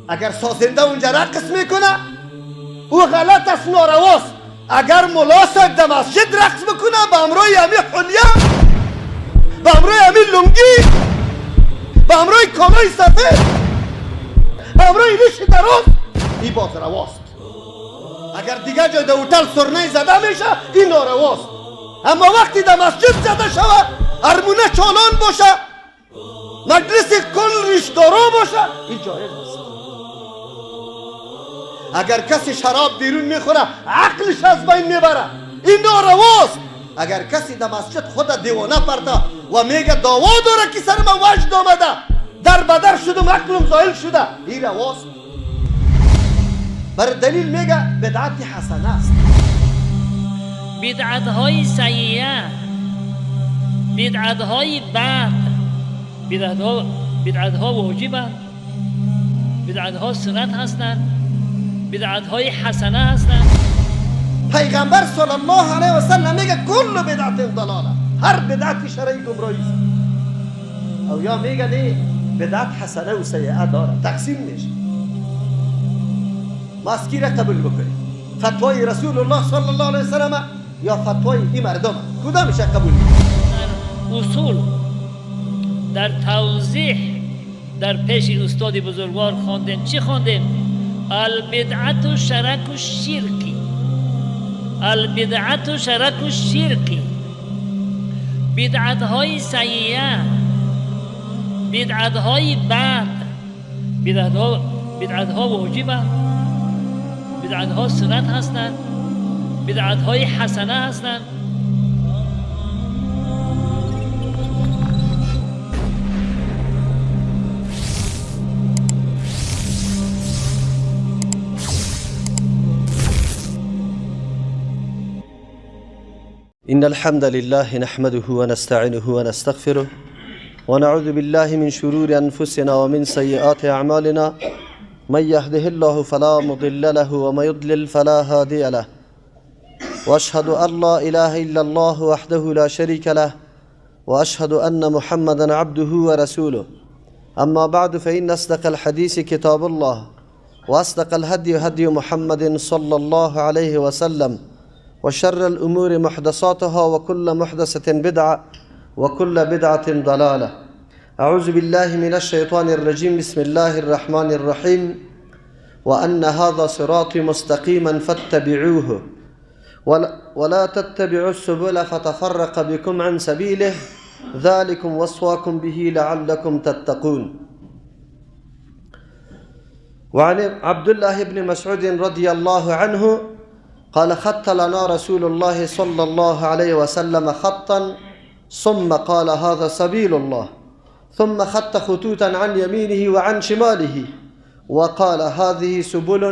اگر سازنده اونجا رقص میکنه او غلط است، نارواست. اگر ملا صاحب در مسجد رقص بکنه به همراه همی حلیه، به همراه همی لنگی، به همراه کالای سفید، به همراه ریش دراز، این باز رواست. اگر دیگه جای در هتل سرنه زده میشه این نارواست، اما وقتی در مسجد زده شود، ارمونه چالان باشه، مجلس کل ریشدارا باشه، این جایز است. اگر کسی شراب بیرون میخوره عقلش از بین میبره، این نارواست. اگر کسی در مسجد خود دیوانه پرده و میگه دعوا داره که سر من وجد آمده، در بدر شدم، عقلم زایل شده، این رواست. بر دلیل میگه بدعت حسنه است. بدعت های سیئه، بدعت های بد، بدعت ها واجبند، بدعت ها سنت هستند، بدعت های حسنه هستند. پیغمبر صلی الله علیه و سلم میگه کل بدعت ضلاله، هر بدعت شرعی گمراهی است. او یا میگه نه، بدعت حسنه و سیئه داره، تقسیم میشه. ما را قبول بکنیم؟ فتوای رسول الله صلی الله علیه و سلم یا فتوای این مردم؟ کدامش قبول؟ در اصول، در توضیح، در پیش استاد بزرگوار خواندیم. چی خواندیم؟ البدعت شرک الشرک، البدعت شرک الشرک، بدعت های سیئه، بدعت های بد، بدعت ها واجبند، بدعت ها سنت هستند، بدعت های حسنه هستند. إن الحمد لله نحمده ونستعينه ونستغفره ونعوذ بالله من شرور أنفسنا ومن سيئات أعمالنا، من يهده الله فلا مضل له ومن يضلل فلا هادي له، وأشهد أن لا إله إلا الله وحده لا شريك له، وأشهد أن محمدا عبده ورسوله. أما بعد، فإن أصدق الحديث كتاب الله، وأصدق الهدي هدي محمد صلى الله عليه وسلم، وشر الأمور محدثاتها، وكل محدثة بدعة، وكل بدعة ضلالة. أعوذ بالله من الشيطان الرجيم، بسم الله الرحمن الرحيم. وأن هذا صراطي مستقيما فاتبعوه ولا تتبعوا السبل فتفرق بكم عن سبيله، ذلكم وصاكم به لعلكم تتقون. وعن عبد الله بن مسعود رضي الله عنه قال: خط لنا رسول الله صلى الله عليه وسلم خطا، ثم قال: هذا سبيل الله، ثم خط خطوطا عن يمينه وعن شماله، وقال: هذه سبل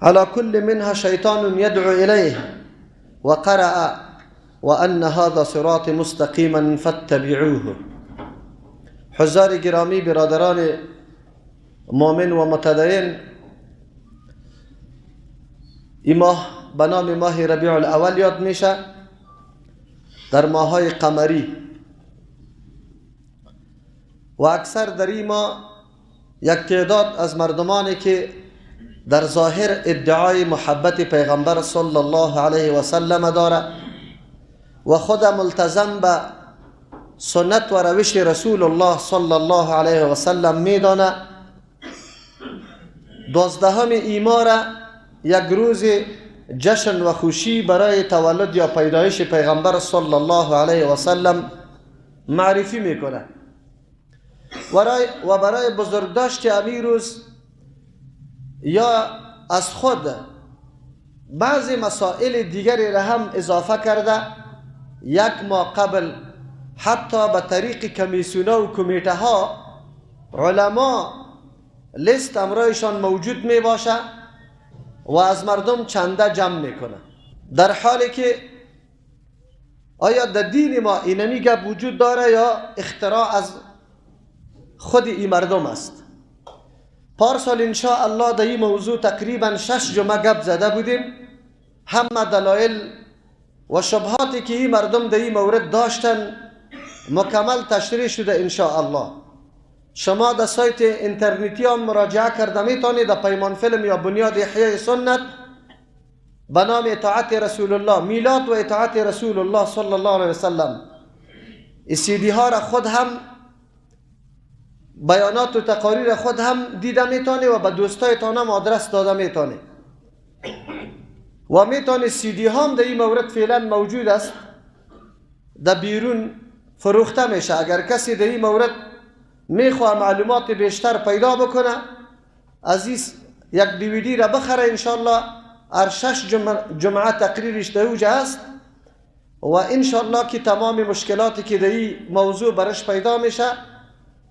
على كل منها شيطان يدعو إليه، وقرأ: وأن هذا صراطي مستقيما فاتبعوه. حضار گرامی، برادران مؤمن و متدین، این ماه به نام ماه ربیع الاول یاد میشه، در ماهای قمری، و اکثر در این ماه یک تعداد از مردمانی که در ظاهر ادعای محبت پیغمبر صلی الله علیه و سلم داره و خود ملتزم به سنت و روش رسول الله صلی الله علیه و سلم میدانه، 12 ایما را یک روز جشن و خوشی برای تولد یا پیدایش پیغمبر صلی الله علیه و سلم معرفی میکنه و برای بزرگداشت امی روز یا از خود بعضی مسائل دیگری را هم اضافه کرده، یک ماه قبل حتی به طریق کمیسیون و کمیته ها علما لیست امرایشان موجود می باشه و از مردم چنده جمع میکنه، در حالی که آیا در دین ما اینمی گپ وجود داره یا اختراع از خود این مردم است؟ پارسال انشاء الله در این موضوع تقریبا 6 جمعه گپ زده بودیم، همه دلایل و شبهاتی که این مردم در این مورد داشتن مکمل تشریح شده انشاء الله. شما در سایت اینترنتی هم مراجعه کرده میتونید، در پیمان فیلم یا بنیاد احیای سنت به نام اطاعت رسول الله، میلاد و اطاعت رسول الله صلی الله علیه وسلم. این سی دی ها را خود هم، بیانات و تقاریر خود هم دیده میتونه و به دوستایتان هم آدرس داده میتونه و میتونه. سی دی هم در این مورد فعلا موجود است، در بیرون فروخته میشه. اگر کسی در این مورد میخواه معلومات بیشتر پیدا بکنه، از این یک دیویدی را بخره، انشالله هر 6 جمعه تقریرش در اوج است و انشالله که تمام مشکلاتی که در این موضوع برش پیدا میشه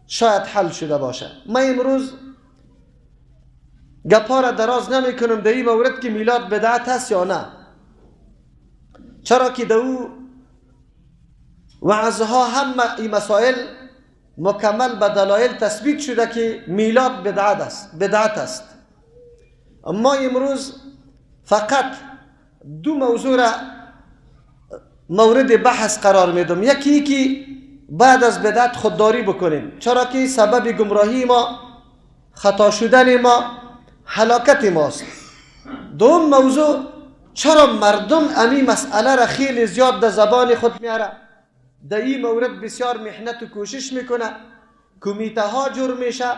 شاید حل شده باشه. من امروز گپا را دراز نمی کنم در این مورد که میلاد بدعت هست یا نه، چرا که در او وعظها هم این مسائل مکمل به دلایل تثبیت شده که میلاد بدعت است، بدعت است. اما امروز فقط دو موضوع را مورد بحث قرار میدم. یکی که بعد از بدعت خودداری بکنیم، چرا که سبب گمراهی ما، خطا شدن ما، هلاکت ماست. دوم موضوع، چرا مردم امی مسئله را خیلی زیاد در زبان خود میاره، در این مورد بسیار محنت و کوشش میکنه، کمیته ها جور میشه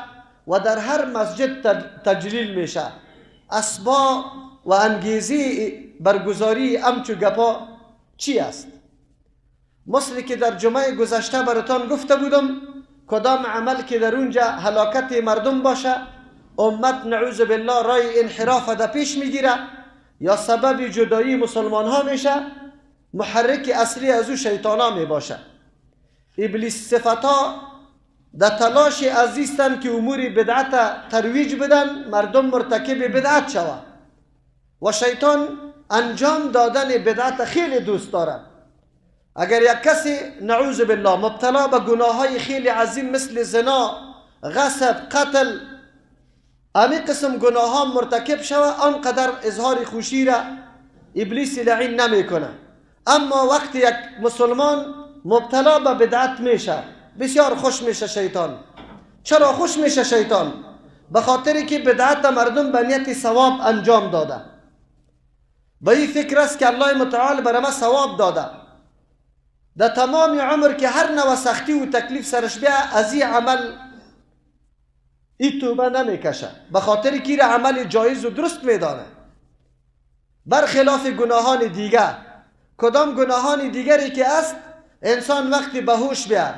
و در هر مسجد تجلیل میشه. اسباب و انگیزه برگزاری امچو گپا چی است؟ مثل که در جمعه گذشته براتان گفته بودم، کدام عمل که در اونجا هلاکت مردم باشه، امت نعوذ بالله رای انحراف در پیش میگیره یا سبب جدایی مسلمان ها میشه، محرک اصلی از او شیطان ها می باشه. ابلیس صفت ها در تلاش عزیزتن که امور بدعت ترویج بدن، مردم مرتکب بدعت شوه و شیطان انجام دادن بدعت خیلی دوست داره. اگر یک کسی نعوذ بالله مبتلا به گناه های خیلی عظیم مثل زنا، غصب، قتل، امی قسم گناه ها مرتکب شوه، آنقدر اظهار خوشی را ابلیس لعین نمیکنه. اما وقتی یک مسلمان مبتلا به بدعت میشه، بسیار خوش میشه شیطان. چرا خوش میشه شیطان؟ به خاطر که بدعت مردم به نیت ثواب انجام داده، به این فکر است که الله متعال برای ما ثواب داده. در تمام عمر که هر نوع سختی و تکلیف سرش بیا، از این عمل ای توبه نمیکشه، به خاطر که عمل جایز و درست میدانه. برخلاف گناهان دیگر، کدام گناهان دیگری که است، انسان وقتی به هوش بیا،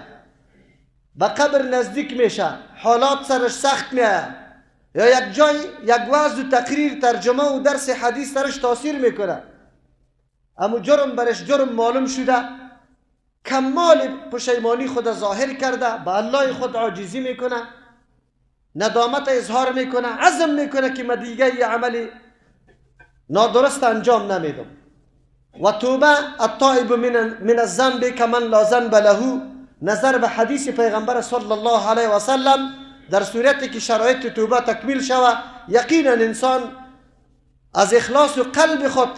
به قبر نزدیک میشه، حالات سرش سخت میه، یا یک جای یک وعظ و تقریر، ترجمه و درس حدیث سرش تاثیر میکنه، اما جرم برش جرم معلوم شده، کمال پشیمانی خود ظاهر کرده، به الله خود عاجزی میکنه، ندامت اظهار میکنه، عزم میکنه که من دیگه یه عمل نادرست انجام نمیدم. و توبه التائب من الذنب کمن لا ذنب له، نظر به حدیث پیغمبر صلی الله علیه و سلم، در صورتی که شرایط توبه تکمیل شوه، یقینا انسان از اخلاص و قلب خود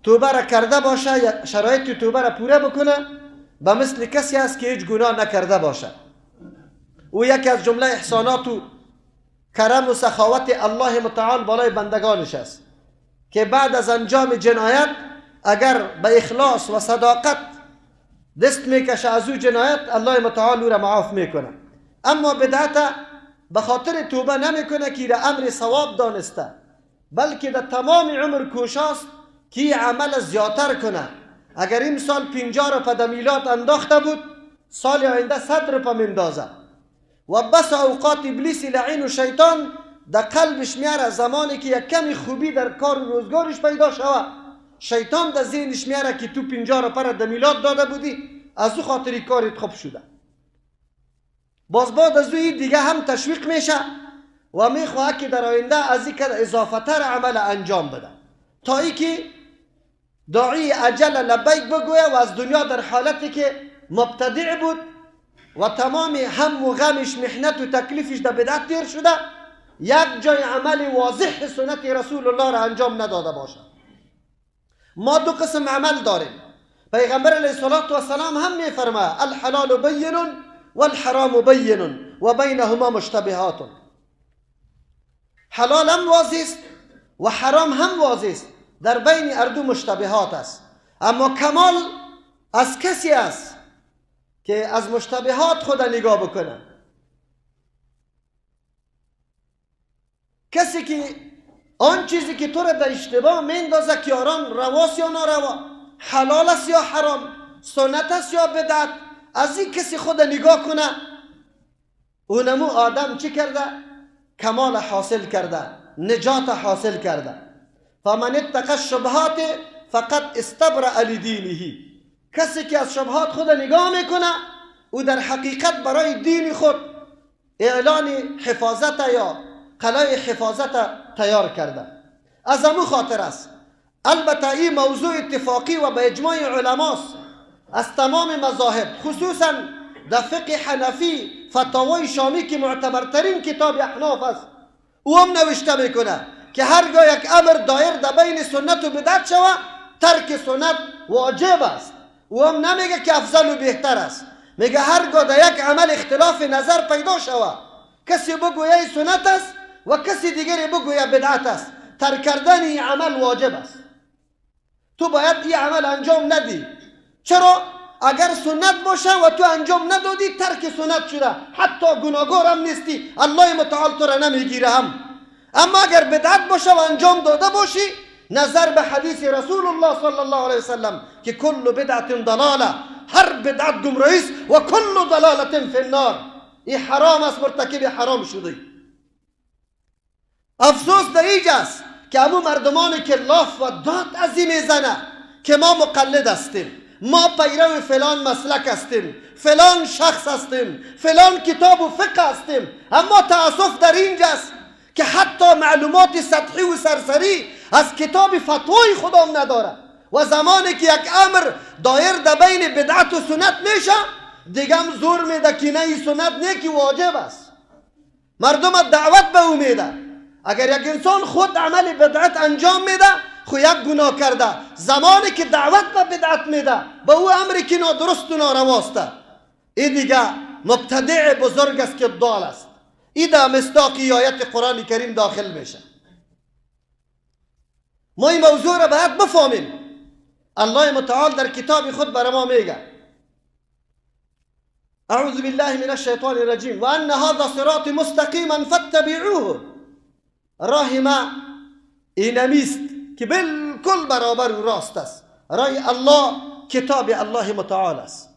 توبه را کرده باشه، شرایط توبه را پوره بکنه، به مثل کسی است که هیچ گناه نکرده باشه. او یکی از جمله احسانات و کرم و سخاوت الله متعال بالای بندگانش است که بعد از انجام جنایت اگر به اخلاص و صداقت دست میکشه از او جنایت، الله متعال او را معاف میکنه. اما بدعت به خاطر توبه نمیکنه که را امر ثواب دانسته، بلکه در تمام عمر کوشاست که عمل زیادتر کنه. اگر این سال 50 روپه در میلاد انداخته بود، سال آینده 100 روپه میندازه. و بس اوقات ابلیس لعین و شیطان در قلبش میاره، زمانی که یک کمی خوبی در کار و روزگارش پیدا شوه، شیطان در ذهنش میاره که تو 50 روپه را در میلاد داده بودی، از او خاطری کارت خوب شده. باز بعد از او دیگه هم تشویق میشه و میخواه که در آینده از این اضافه تر عمل انجام بده، تا ای که داعی اجل لبیک بگویه و از دنیا در حالتی که مبتدع بود و تمام هم و غمش، محنت و تکلیفش در بدعت تیر شده، یک جای عمل واضح سنت رسول الله را انجام نداده باشه. ما دو قسم عمل داریم. پیغمبر علیه الصلاة والسلام هم میفرماید الحلال بین والحرام بین و بینهما مشتبهات. حلال هم واضح است و حرام هم واضح است، در بین هر دو مشتبهات است. اما کمال از کسی است که از مشتبهات خود نگاه بکنه. کسی که آن چیزی که تو را در اشتباه میندازه که آرام رواست یا ناروا، حلال است یا حرام، سنت است یا بدعت، از این کسی خود نگاه کنه، اونمو آدم چی کرده؟ کمال حاصل کرده، نجات حاصل کرده. فمن اتقى الشبهات فقد استبرأ لدینه. کسی که از شبهات خود نگاه میکنه، او در حقیقت برای دین خود اعلان حفاظت یا قلعه حفاظت تیار کرده. از امو خاطر است. البته این موضوع اتفاقی و به اجماع علماست از تمام مذاهب، خصوصا در فقه حنفی فتاوای شامی که معتبرترین کتاب احناف است، او هم نوشته میکنه که هرگاه یک امر دایر در بین سنت و بدعت شوه، ترک سنت واجب است. او هم نمیگه که افضل و بهتر است، میگه هرگاه در یک عمل اختلاف نظر پیدا شوه، کسی بگویه سنت است و کسی دیگری بگویه بدعت است، ترک کردن این عمل واجب است. تو باید این عمل انجام ندی. چرا؟ اگر سنت باشه و تو انجام ندادی، ترک سنت شده، حتی گناهکار هم نیستی، الله متعال تو را نمیگیره هم. اما اگر بدعت باشه و انجام داده باشی، نظر به حدیث رسول الله صلی الله علیه وسلم که کل بدعت ضلاله، هر بدعت گمراهی است و کل ضلاله فی النار، این حرام است، مرتکب حرام شده. افسوس در اینجاست که امو مردمانی که لاف و داد از این میزنه که ما مقلد هستیم، ما پیرو فلان مسلک هستیم، فلان شخص هستیم، فلان کتاب و فقه هستیم، اما تأسف در اینجاست که حتی معلومات سطحی و سرسری از کتاب فتوای خودم نداره. و زمانی که یک امر دایر در بین بدعت و سنت میشه، دیگه هم زور میده که نه این سنت نه که واجب است. مردم دعوت به او میده. اگر یک انسان خود عمل بدعت انجام میده، خو یک گناه کرده. زمانی که دعوت به بدعت میده، به او امری که نادرست و نارواست، این دیگه مبتدع بزرگ است که ضال است. این در مصداق آیت قرآن کریم داخل میشه. ما این موضوع را باید بفهمیم. الله متعال در کتاب خود برای ما میگه: اعوذ بالله من الشیطان الرجیم وان هذا صراط مستقیما فاتبعوه. راه ما اینمیست که بالکل برابر و راست است. راه الله کتاب الله متعال است.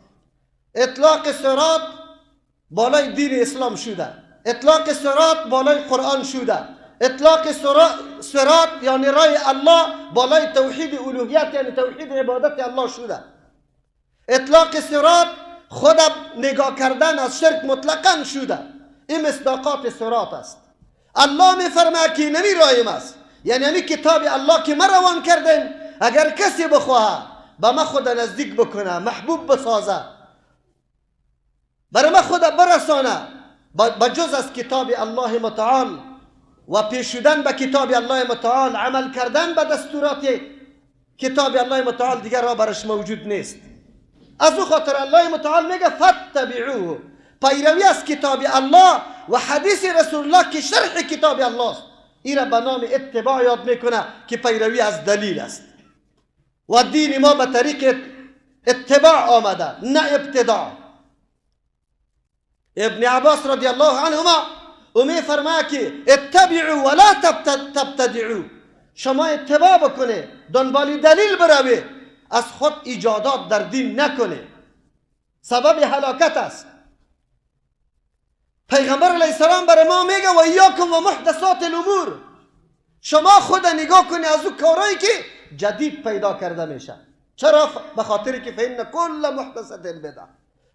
اطلاق صراط بالای دین اسلام شده، اطلاق صراط بالای قرآن شده، اطلاق صراط یعنی راه الله بالای توحید الوهیت یعنی توحید عبادت الله شده. اطلاق صراط خود نگاه کردن از شرک مطلقا شده. این مصداقات صراط است. الله میفرماید که نمی رایم است، یعنی همی کتاب الله که ما روان کردیم، اگر کسی بخواهد به ما خود نزدیک بکنه، محبوب بسازه، برای ما خود برسانه، با جز از کتاب الله متعال و پیش شدن به کتاب الله متعال، عمل کردن به دستورات کتاب الله متعال، دیگر راه برش موجود نیست. از او خاطر الله متعال میگه فاتبعوه، پیروی از کتاب الله و حدیث رسول الله که شرح کتاب الله است، این را به نام اتباع یاد میکنه که پیروی از دلیل است. و دین ما به طریق اتباع آمده، نه ابتداع. ابن عباس رضی الله عنهما او می فرماید که اتبعوا ولا تبتدعوا، شما اتباع بکنه، دنبال دلیل بروی، از خود ایجادات در دین نکنه، سبب هلاکت است. پیغمبر علیه السلام برای ما میگه و ایاکم و محدثات الامور، شما خود نگاه کنی از او کارهایی که جدید پیدا کرده میشه. چرا؟ به خاطر که فإن کل محدثة بدعة،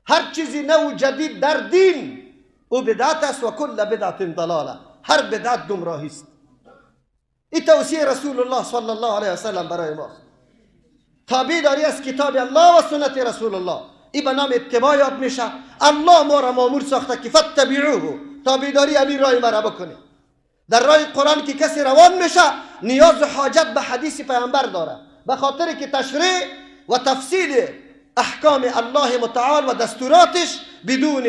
هر چیزی نو جدید در دین او بدعت است و کل بدعت ضلاله، هر بدعت گمراهی است. این توصیه رسول الله صلی الله علیه وسلم برای ماست. تابعداری از کتاب الله و سنت رسول الله، این به نام اتباع یاد میشه. الله ما را مامور ساخته که فاتبعوه، تابعداری امیر رای مرا بکنه. در راه قرآن که کسی روان میشه، نیاز و حاجت به حدیث پیامبر داره، به خاطر که تشریح و تفصیل احکام الله متعال و دستوراتش بدون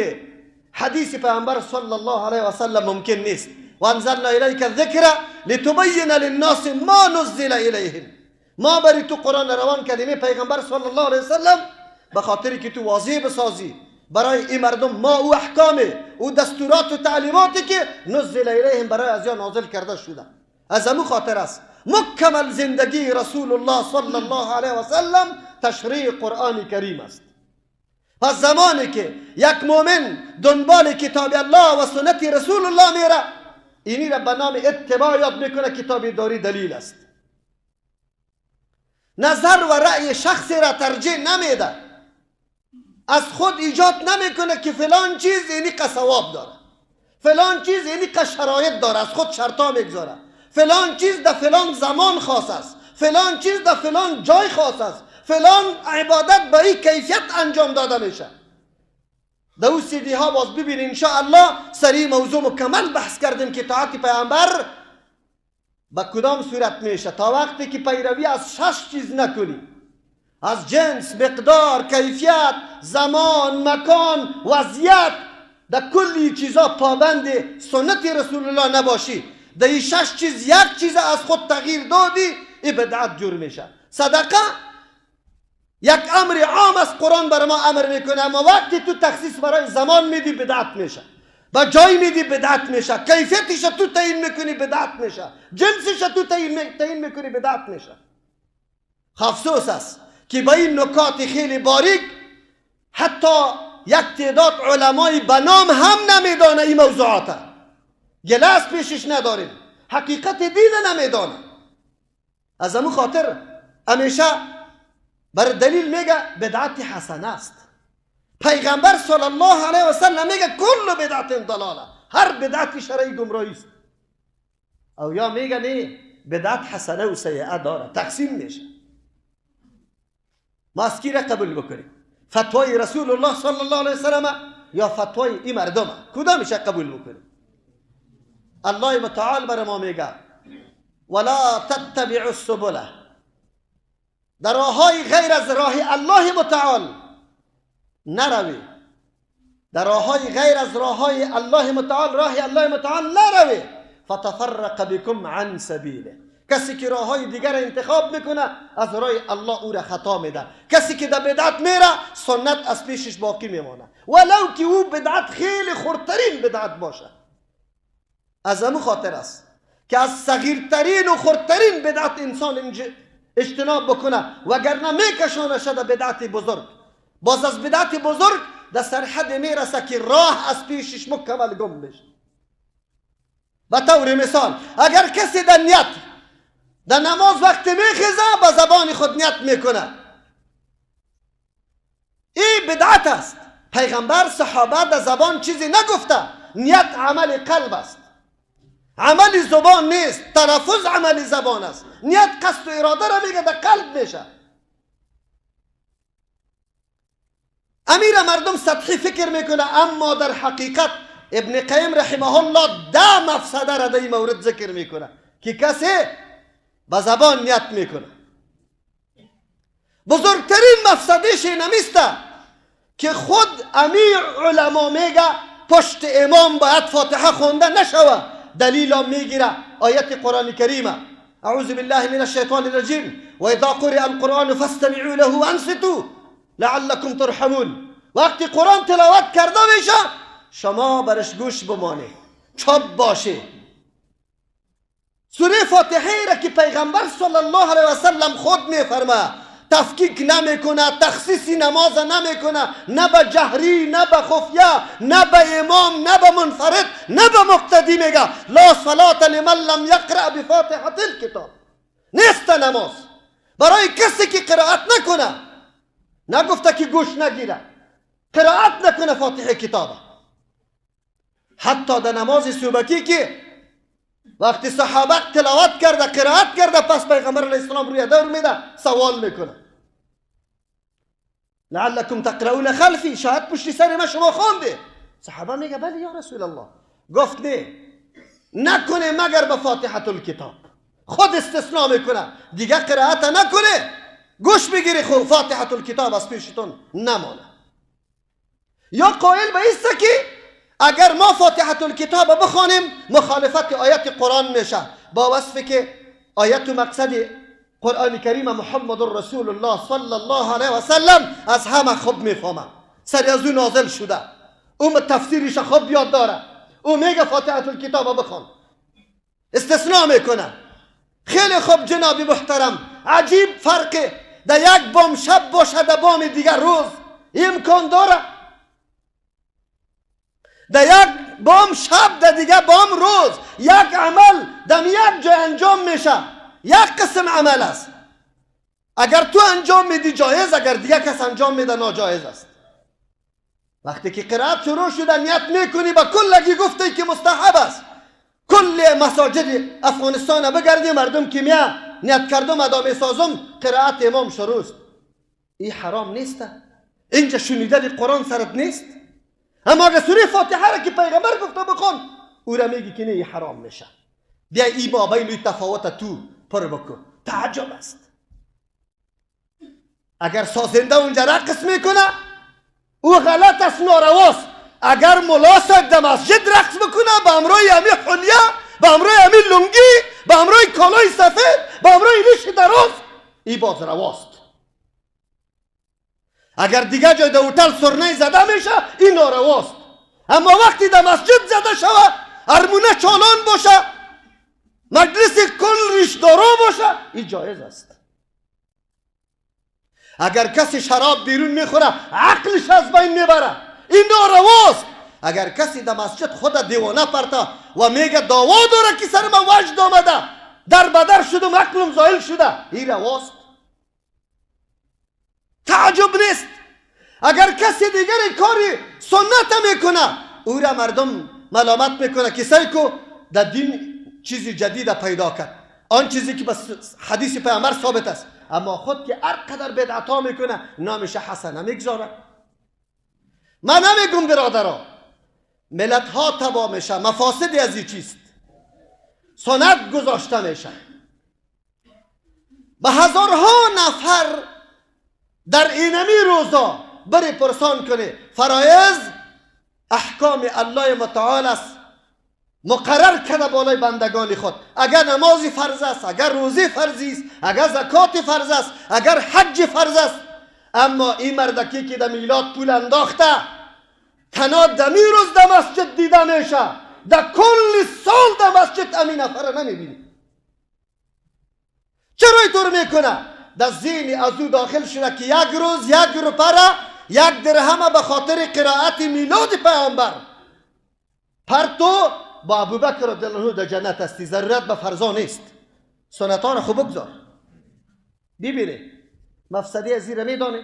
حدیث پیامبر صلی الله علیه و سلم ممکن نیست. و انزلنا الیک الذکر لتبین للناس ما نزل الیهم. ما بری تو قرآن روان کردیم پیغمبر صلی الله علیه و سلم به خاطر که تو واضح بسازی برای این مردم ما او احکام او دستورات و تعلیماتی که نزل الیهم برای از یا نازل کرده شده. از امو خاطر است مکمل زندگی رسول الله صلی الله علیه و سلم تشریع قرآن کریم است. پس زمانی که یک مؤمن دنبال کتاب الله و سنت رسول الله میره، اینی را به نام اتباع یاد میکنه. کتاب داری دلیل است. نظر و رأی شخصی را ترجیح نمیده، از خود ایجاد نمیکنه که فلان چیز اینی ثواب داره، فلان چیز اینی شرایط داره، از خود شرطا میگذاره، فلان چیز در فلان زمان خاص است، فلان چیز در فلان جای خاص است، فلان عبادت به این کیفیت انجام داده میشه. در او سی دی ها باز ببینید انشاءالله سری موضوع مکمل بحث کردیم که طاعت پیامبر به کدام صورت میشه. تا وقتی که پیروی از 6 چیز نکنی، از جنس، مقدار، کیفیت، زمان، مکان، وضعیت، در کلی چیزا پابند سنت رسول الله نباشی، در این 6 چیز یک چیز از خود تغییر دادی، این بدعت جور میشه. صدقه یک امر عام از قرآن بر ما امر میکنه، اما وقتی تو تخصیص برای زمان میدی بدعت میشه، با جای میدی بدعت میشه، کیفیتش تو تعیین میکنی بدعت میشه، جنسش تو تعیین میکنی بدعت میشه. افسوس است که با این نکات خیلی باریک حتی یک تعداد علمای بنام هم نمیدانه این موضوعات، گلاس پیشش نداریم، حقیقت دین نمیدانه. از امو خاطر همیشه بر دلیل میگه بدعت حسنه است. پیغمبر صلی الله علیه و سلم میگه کل بدعت ضلاله، هر بدعت شرعی گمراهی است. او یا میگه نه، بدعت حسنه و سیئه داره، تقسیم میشه. ما از کی را قبول بکنیم؟ فتوای رسول الله صلی الله علیه و سلم یا فتوای این مردم؟ کدامش قبول بکنیم؟ الله متعال بر ما میگه ولا تتبعوا السبل، در راههای غیر از راه الله متعال نروی، در راههای غیر از راههای الله متعال، راه الله متعال نروی، فتفرق بكم عن سبیله. کسی که راههای دیگر انتخاب میکنه از راه الله او را خطا میده. کسی که در بدعت میره سنت از پیشش باقی میمانه، ولو که او بدعت خیلی خردترین بدعت باشه. از امو خاطر است که از صغیرترین و خردترین بدعت انسان اجتناب بکنه، وگرنه میکشانه شده بدعت بزرگ. باز از بدعت بزرگ در سرحد میرسه که راه از پیشش مکمل گم بشه. به طور مثال اگر کسی در نیت در نماز وقت میخیزه با زبان خود نیت میکنه، این بدعت است. پیغمبر صحابه در زبان چیزی نگفته، نیت عمل قلب است، عمل زبان نیست، تلفظ عمل زبان است. نیت قصد و اراده را میگه در قلب میشه. امیر مردم سطحی فکر میکنه، اما در حقیقت ابن قیم رحمه الله 10 مفسده را در این مورد ذکر میکنه که کسی با زبان نیت میکنه. بزرگترین مفسدهش اینمیسته که خود امیر علما میگه پشت امام باید فاتحه خونده نشوه. دلیل میگیره آیت قرآن کریمه، اعوذ بالله من الشیطان الرجیم و اذا قرئ القرآن فاستمعوا له وانصتوا لعلكم ترحمون. وقتی قرآن تلاوت کرده میشه شما برش گوش بمانه، چپ باشه. سوره فاتحه را که پیغمبر صلی الله علیه و سلم خود میفرمه، تفکیک نمیکنه، تخصیص نماز نمیکنه، نه به جهری، نه به خفیه، نه به امام، نه به منفرد، نه به مقتدی. میگه لا صلاة لمن لم یقرأ بفاتحة الکتاب. نیست نماز برای کسی که قرائت نکنه. نگفته که گوش نگیره، قرائت نکنه فاتحه کتابه. حتی در نماز صبحی که وقتی صحابه تلاوت کرده، قرائت کرده، پس پیغمبر علیه السلام روی دور میده سوال میکنه لعلکم تقرؤون خلفی، شاید پشت سر ما شما خوانده. صحابه میگه بله یا رسول الله. گفت نه، نکنه مگر به فاتحه الکتاب. خود استثناء میکنه، دیگه قرائت نکنه، گوش بگیری خود فاتحه الکتاب از پیشتون نمانه. یا قائل به ایسته که اگر ما فاتحة الکتاب بخوانیم مخالفت آیت قرآن میشه، با وصف که آیت و مقصد قرآن کریم محمد رسول الله صلی الله علیه و سلم از همه خوب میفهمه، سری از او نازل شده، او تفسیرش خوب یاد داره، او میگه فاتحة الکتاب بخوان، استثناء میکنه. خیلی خوب جناب محترم، عجیب فرقه در یک بام شب باشه در بام دیگر روز، امکان داره؟ در یک بام شب در دیگه بام روز، یک عمل در یک جای انجام میشه، یک قسم عمل است. اگر تو انجام میدی جایز، اگر دیگه کس انجام میده ناجایز است. وقتی که قرائت شروع شده نیت میکنی، با کلگی گفتی که مستحب است. کل مساجد افغانستان بگردی مردم که میا نیت کردم ادامه سازم، قرائت امام شروع است. این حرام نیست، اینجا شنیدن قرآن سرت نیست. اما اگر سوره فاتحه را که پیغمبر گفته بخون، او را میگی که نه، این حرام میشه. بیا ای مابین تفاوت تو پر بکن. تعجب است. اگر سازنده اونجا رقص میکنه او غلط است، نارواست. اگر ملا صاحب در مسجد رقص بکنه به همراه امی حلیه، به همراه امی لنگی، به همراه کالای سفید، به همراه ریش دراز، ای باز رواست. اگر دیگه جای در هتل سرنه زده میشه این نارواست. اما وقتی در مسجد زده شوه، ارمونه چالان باشه، مجلس کل ریشدارا باشه، این جایز است. اگر کسی شراب بیرون میخوره عقلش از بین میبره، این نارواست. اگر کسی در مسجد خود دیوانه پرتا و میگه دعوا داره که سر من وجد آمده، در بدر شدم، عقلم زایل شده، این رواست. تعجب نیست. اگر کسی دیگر کاری سنت میکنه او را مردم ملامت میکنه که سیکو در دین چیزی جدید پیدا کرد، آن چیزی که به حدیث پیامبر ثابت است. اما خود که هر قدر بدعت ها میکنه نامش حسنه میگذاره. من نمیگم برادرها، ملت ها تباه میشه، مفاسد از این چیست، سنت گذاشته میشه. به هزارها نفر در اینمی روزا بری پرسان کنه، فرایض احکام الله متعال است، مقرر کرده بالای بندگان خود. اگر نماز فرض است، اگر روزه فرضی است، اگر زکات فرض است، اگر حج فرض است. اما این مردکی که در میلاد پول انداخته تنها دمی روز در مسجد دیده میشه، در کل سال در مسجد امین نفر نمیبینی. چرا اینطور میکنه؟ در ذهن از او داخل شده که یک روز یک روپه یک درهم به خاطر قرائت میلاد پیامبر پرتو با ابوبکر رضی الله عنه در جنت هستی، ضرورت به فرضا نیست. سنتان خوب بگذار، ببینه مفسده از زیر میدانه.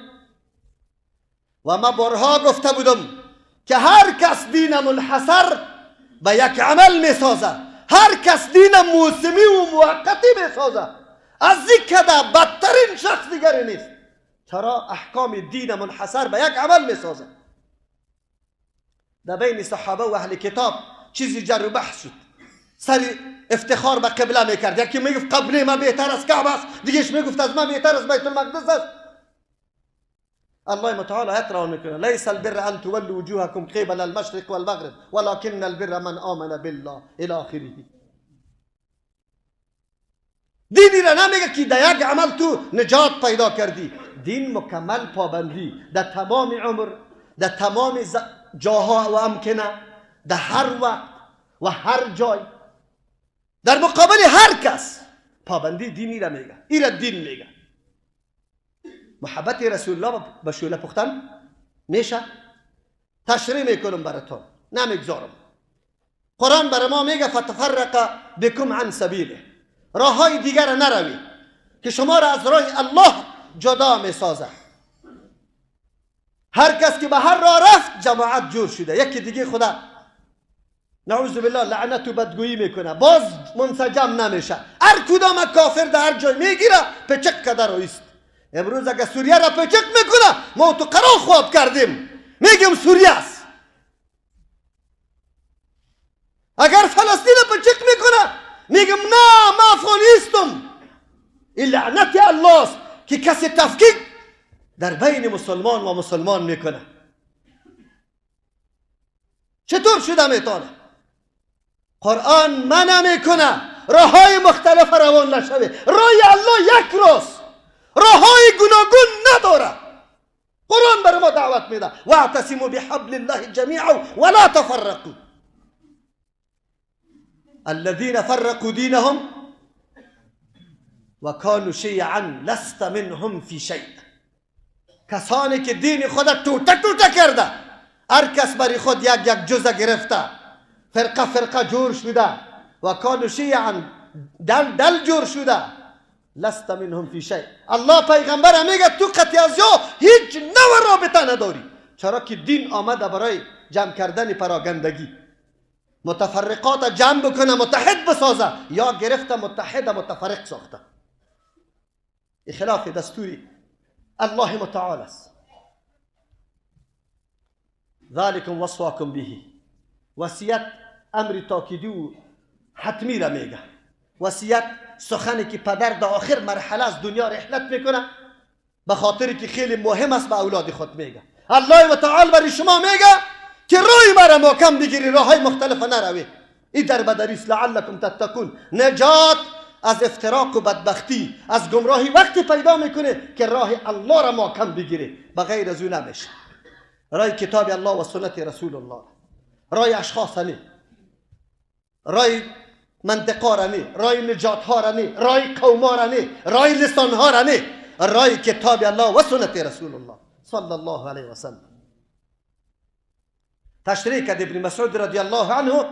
و ما بارها گفته بودم که هر کس دین منحصر به یک عمل میسازه، هر کس دین موسمی و موقتی میسازه، از این بدترین شخص دیگری نیست. چرا احکام دین منحصر به یک عمل میسازه؟ در بین صحابه و اهل کتاب چیزی جر و بحث شد، سر افتخار به قبله میکرد. یکی میگفت قبله من بهتر از کعبه است، دیگهش میگفت از من بهتر از بیت المقدس است. الله متعال آیت روان میکنه: لیس البر ان تولوا وجوهکم قبل المشرق والمغرب ولكن البر من آمن بالله الی آخره. دینی را نمیگه که در یک عمل تو نجات پیدا کردی. دین مکمل پابندی در تمام عمر، در تمام جاها و امکنه، در هر وقت و هر جای، در مقابل هر کس پابندی دینی را میگه. این را دین میگه. محبت رسول الله به شعله پختن میشه؟ تشریح میکنم براتون، نمیگذارم. قرآن برای ما میگه فتفرق بکم عن سبیله، راه های دیگر را نروی که شما را از راه الله جدا میسازه. هر کس که به هر راه رفت جماعت جور شده، یکی دیگه خدا نعوذ بالله لعنت و بدگویی میکنه، باز منسجم نمیشه. هر کدام کافر در هر جای میگیره پچک کده رویست. امروز اگه سوریه را پچک میکنه ما تو قرار خواب کردیم، میگیم سوریه است. اگر فلسطین پچک میکنه میگم نه ما افغانیستم. این لعنت الله است که کسی تفکیک در بین مسلمان و مسلمان میکنه. چطور شده میتونه؟ قرآن منع میکنه راههای مختلف روان نشوه. راه الله یک راست، راههای گوناگون نداره. قرآن بر ما دعوت میده واعتصموا بحبل الله جمیعا ولا تفرقوا. الذين فرقوا دینهم وكانوا شیعا لست منهم فی شیء. کسانی که دین خود توته توته کرده، هر کس برای خود یک یک جزء گرفته، فرقه فرقه جور شده، و کانوا شیعا دل دل جور شده، لست منهم فی شیء. الله پیغمبر میگه تو قطعی از یا هیچ نوع رابطه نداری، چرا که دین آمده برای جمع کردن پراگندگی، متفرقات جمع بکنه، متحد بسازه، یا گرفته متحد متفرق ساخته. خلاف دستوری الله متعال است. ذلكم وصاكم به. وصیت امر تاکیدی و حتمی را میگه. وصیت سخنی که پدر در آخر مرحله از دنیا رحلت میکنه، به خاطر که خیلی مهم است به اولاد خود میگه. الله متعال برای شما میگه که روی مرا محکم بگیری، راههای مختلف نروی. این در بدری است، لعلکم تتقون. نجات از افتراق و بدبختی، از گمراهی وقتی پیدا میکنه که راه الله را محکم بگیری، بغیر از او نمیشه. راه کتاب الله و سنت رسول الله، راه اشخاص نی، راه منطقه را نی، راه نجات ها را نی، راه قوم ها را نی، راه لسان ها را نی، راه کتاب الله و سنت رسول الله صلی الله علیه و سلم. تشریح کرد ابن مسعود رضی الله عنه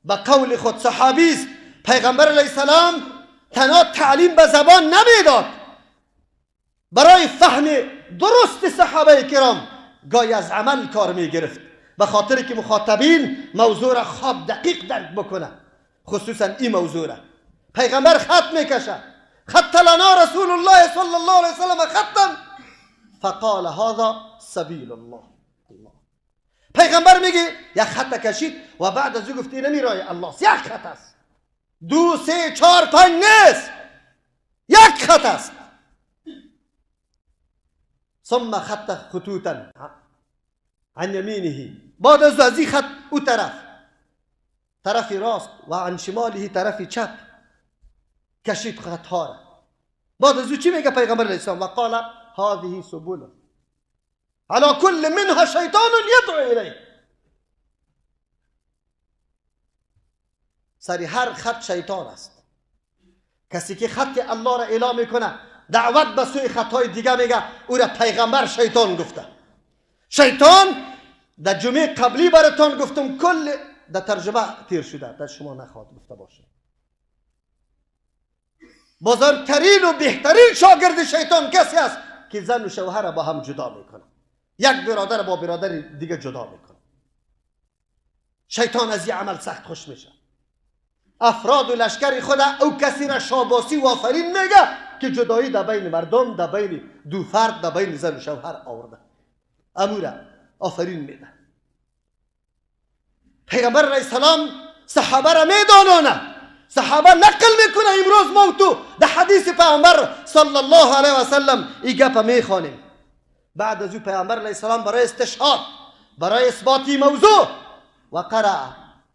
به قول خود صحابی است، پیغمبر علیه السلام تنها تعلیم به زبان نمیداد، برای فهم درست صحابه کرام گاهی از عمل کار میگرفت، به خاطر که مخاطبین موضوع را خواب دقیق درک بکنه، خصوصا این موضوع را. پیغمبر خط میکشه، خط لنا رسول الله صلی الله علیه وسلم خطا فقال هذا سبیل الله. پیغمبر میگه یک خط کشید و بعد از او گفت اینمی راه الله است، یک خط است، 2 3 4 5 نیست، یک خط است. ثم خط خطوطا عن یمینه، بعد از این خط او طرف، طرف راست، و عن شماله طرف چپ کشید خطها را. بعد از او چی میگه پیغمبر علیه السلام؟ وقال هذه سبل على كل منها شیطان یدعو الیه. سری هر خط شیطان است. کسی که خط الله را اعلام میکنه، دعوت به سوی خطهای دیگه میگه، او را پیغمبر شیطان گفته. شیطان در جمعه قبلی براتان گفتم، کل در ترجمه تیر شده، در شما نخواد گفته باشه. بزرگترین و بهترین شاگرد شیطان کسی است که زن و شوهر را با هم جدا میکنه، یک برادر با برادر دیگه جدا میکنه. شیطان از این عمل سخت خوش میشه. افراد و لشکر خود او کسی را شاباسی و آفرین میگه که جدایی در بین مردم، در بین دو فرد، در بین زن و شوهر آورده، امورا آفرین میده. پیغمبر علیه السلام صحابه را میدانانه، صحابه نقل میکنه. امروز ما تو در حدیث پیغمبر صلی الله علیه و سلم این گپ میخوانیم. بعد از او پیغمبر علیه السلام برای استشهاد، برای اثبات موضوع و قرأ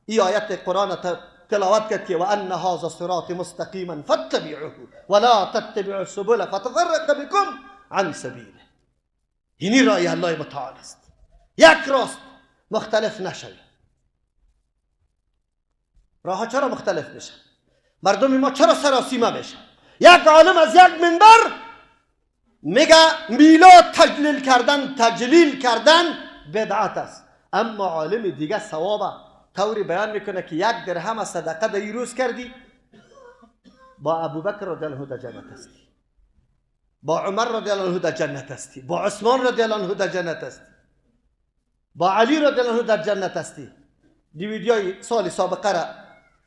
ای آیت قرآن تلاوت کرد که وان هذا صراط مستقیما فاتبعوه ولا تتبعوا السبل فتفرق بكم عن سبیله. اینی رای الله متعال است، یک راست، مختلف نشوید. راه چرا مختلف میشه؟ مردم ما چرا سراسیمه میشه؟ یک عالم از یک منبر میگه میلاد تجلیل کردن، تجلیل کردن بدعت است، اما عالم دیگه ثوابه طوری بیان میکنه که 1 درهم صدقه در روز کردی، با ابوبکر رضی الله عنه در جنت هستی، با عمر رضی الله عنه در جنت هستی، با عثمان رضی الله عنه در جنت هستی، با علی رضی الله عنه در جنت هستی. دی ویدیوی سال سابقه را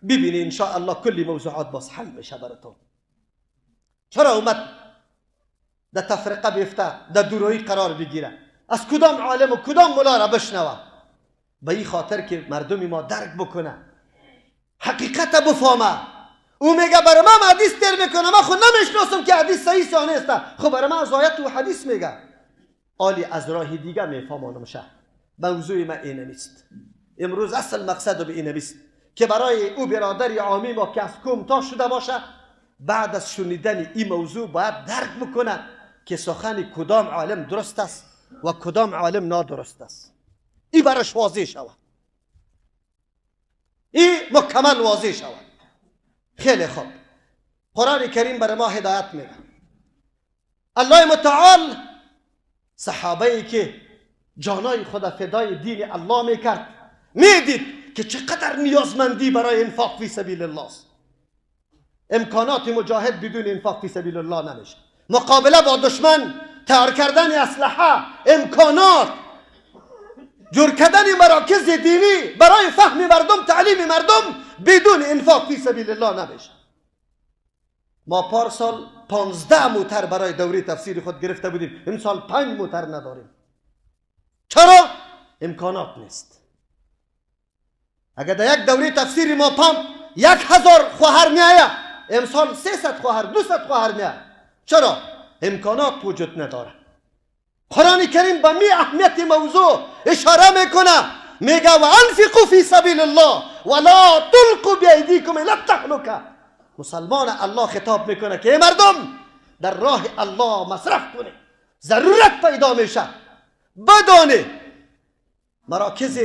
ببینی ان شاء الله کلی موضوعات باز حل میشه براتون. چرا اومد در تفرقه بیفته، در دورویی قرار بگیره؟ از کدام عالم و کدام ملا را بشنوه؟ به این خاطر که مردم ما درک بکنه، حقیقت بفهمه. او میگه برای من حدیث تیر میکنه، من خود نمیشناسم که حدیث صحیح یا نیست، خب برای من از آیت و حدیث میگه، آلی از راه دیگه میفهمانم شه. موضوع من این نیست. امروز اصل مقصد به این نیست که برای او برادر عامی ما که از تا شده باشه، بعد از شنیدن این موضوع باید درک بکنه که سخن کدام عالم درست است و کدام عالم نادرست است. این براش واضح شود، این مکمل واضح شود. خیلی خوب، قرآن کریم برای ما هدایت میده. الله متعال صحابه ای که جانای خود فدای دین الله میکرد، میدید که چقدر نیازمندی برای انفاق فی سبیل الله است. امکانات مجاهد بدون انفاق فی سبیل الله نمیشه. مقابله با دشمن، تیار کردن اسلحه، امکانات، جور کردن مراکز دینی برای فهم مردم، تعلیم مردم، بدون انفاق فی سبیل الله نمیشه. ما پارسال 15 موتر برای دوره تفسیر خود گرفته بودیم، امسال 5 موتر نداریم. چرا؟ امکانات نیست. اگر در یک دوره تفسیر ما پمپ 1000 خواهر میآید، امسال 300 خواهر، 200 خواهر میآید. چرا؟ امکانات وجود نداره. قرآن کریم به می اهمیت موضوع اشاره میکنه، میگه و انفقوا فی سبیل الله ولا تلقوا بایدیکم الی التهلکه. مسلمان الله خطاب میکنه که ای مردم در راه الله مصرف کنه، ضرورت پیدا میشه. بدانه مراکز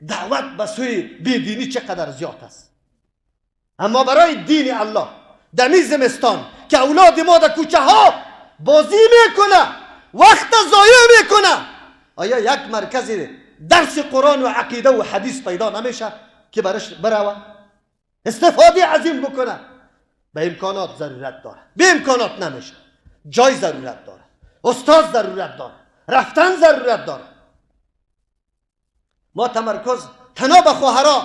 دعوت به سوی بیدینی چقدر زیاد است، اما برای دین الله در می زمستان که اولاد ما در کوچه ها بازی میکنه، وقت ضایع میکنه، آیا یک مرکز درس قرآن و عقیده و حدیث پیدا نمیشه که برش بروه استفاده عظیم بکنه؟ به امکانات ضرورت داره، به امکانات نمیشه. جای ضرورت داره، استاد ضرورت داره، رفتن ضرورت داره. ما تمرکز تنها به خواهرا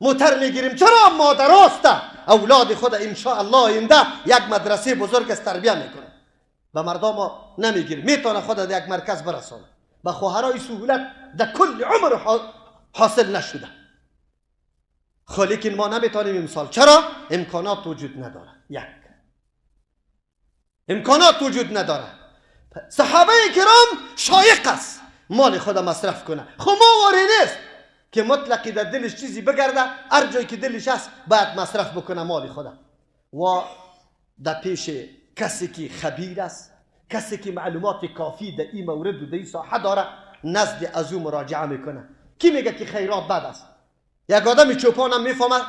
موتر میگیریم. چرا؟ مادراست اولاد خود انشاءالله آینده یک مدرسه بزرگ از تربیه میکنه. به مردا ما نمیگیریم، میتونه خود در یک مرکز برسانه. به خواهرای سهولت در کل عمر حاصل نشده. لیکن ما نمیتونیم امسال. چرا؟ امکانات وجود نداره. یک، امکانات وجود نداره. صحابه کرام شایق است مال خود مصرف کنه. خب ما واری نیست که مطلقی در دلش چیزی بگرده، هر جایی که دلش هست باید مصرف بکنه مال خود. و در پیش کسی که خبیر است، کسی که معلومات کافی در این مورد و در این ساحه داره، نزد از او مراجعه میکنه. کی میگه که خیرات بد است؟ یک آدم چوپان هم میفهمه،